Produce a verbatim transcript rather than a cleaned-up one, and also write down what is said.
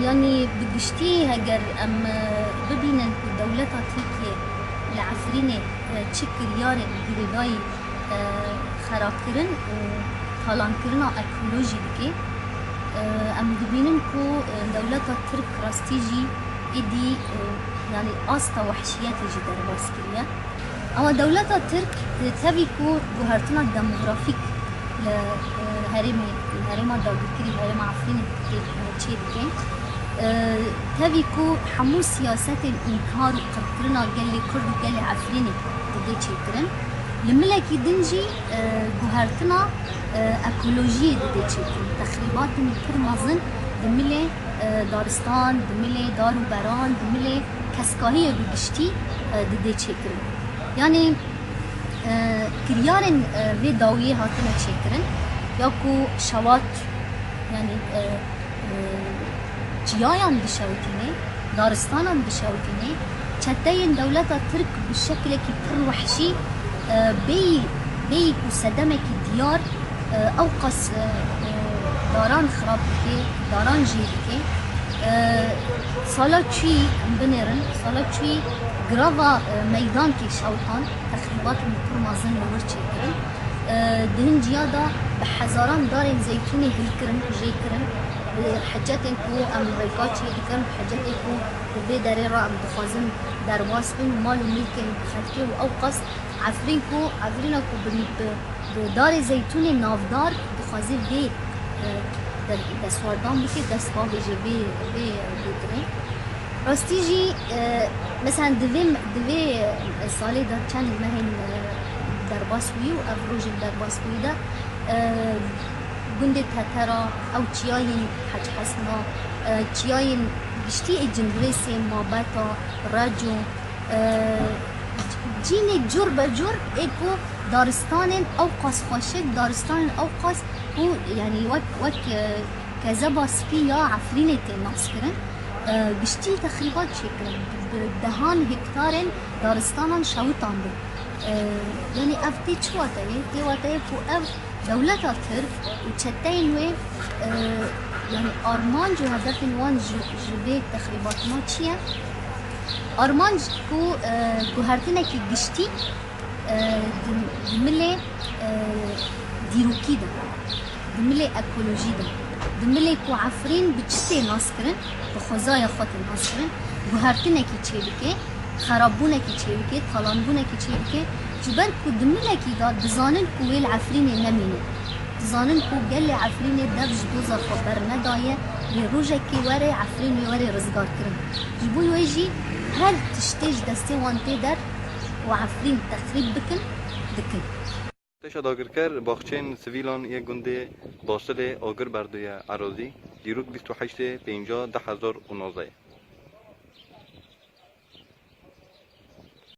Yanî bi giştî heger em, e, bibînin ku dewleta Tirkiyê li Efrînê, e, çi kiryarên girêdayî, e, xerabkirin û talankirina ekolojî dike, e, em dibînin ku, e, dewleta Tirk rastî jî êdî, e, yanî asta wehşiyetê jî derbas kiriye. Ama dewleta Tirk, e, tevî ku guhertina demografîk li, e, herêmê, li herêma dagirkirî, herêma Efrînê tê, e, çê dike, e, tevî ku hemû siyasetên înkar û qirkirina gelê Kurd û gelê Efrînê didê çêkirin, li milekî din jî, e, guhertina, e, ekolojiyê didê çêkirin. Texrîbatên pir mezin di milê, e, daristan, di milê dar û beran, di milê keskahiyê bi giştî, e, didê çêkirin. Yanî, e, kiryarên, e, vê dawiyê hatine çêkirin, ya ku şewat, yanî, e, e, çiyayan dişewitînê, daristanan dişewitînê, çeteyên dewleta Tirk bi şeklekî pir wehşî, e, bêyî, bêyî ku sedemekî diyar, e, ew qas, e, e, daran xirab dike, daran jê dike. E, sala çûyî, em binêrin, sala çûyî girava, e, meydankê şewitan, texrîbatên pir mezin li wir çêkirin. E, di hin ciya de bi hezaran darên zeytûnê hilkirin, jêkirin. Bi hecetên ku em rêka çê dikin, bi hecetên ku li vê derê re em dixwazin derbas bin, mal û milkên xelkê û ew qas Efrîn ku, Efrîna ku bi, bi, bi darê zeytûnê navdar dixwaze vê, e, de-, destwardan bike, dest bavêje vê, vê, vê dirê. Rastî jî, e, mesela di vê, di vê, e, salê de çend mehên, e, derbas bûyî û ev rojên derbas bûyî de, e, gundê Tetera, ew çiyayên Hec Hesna, e, çiyayên giştî ê Cindirêsê, Mabeta, Reco, e, cînê cur be cur ê ku daristanên ew qas xweşik, daristanên ew qas ku, yanî wek, wek, e, kezeba spî ya Efrînê tê naskirin, e, giştî texrîbat çêkirin. Bi dehan hektarên daristanan şewitandin. E, yanî ev tê çi wateyê? Tê wateyê ku ev dewleta Tirk û çeteyên wê, e, yanî armanc û hedefên wan ji, ji vê texrîbatina çi ye? Armanc ku, e, guhertinekî giştî, e, di, di milê, e, dîrokî de, di milê ekolojî de, di milê ku Efrîn bi çi tê naskirin, bi xwezaya xwe tê naskirin, guhertinekî çêbike, xerabûnekî çêbike, talanbûnekî çêbike, ji ber ku di milekî de dizanin ku wê li Efrînê nemîne. Dizanin ku gelê Efrînê dev ji doza xwe bernedaye, lê rojekê were Efrîn wê were rizgarkirin. Ji bo wê jî her tiştê ji destê wan tê der û Efrîn texrîb bikin, dikin. Artêşa dagirker baxçeyên sivîlan yê gundê Basilê agir berdiye erazî, dîrok bîst û heştê pênca du hezar û nozdeh.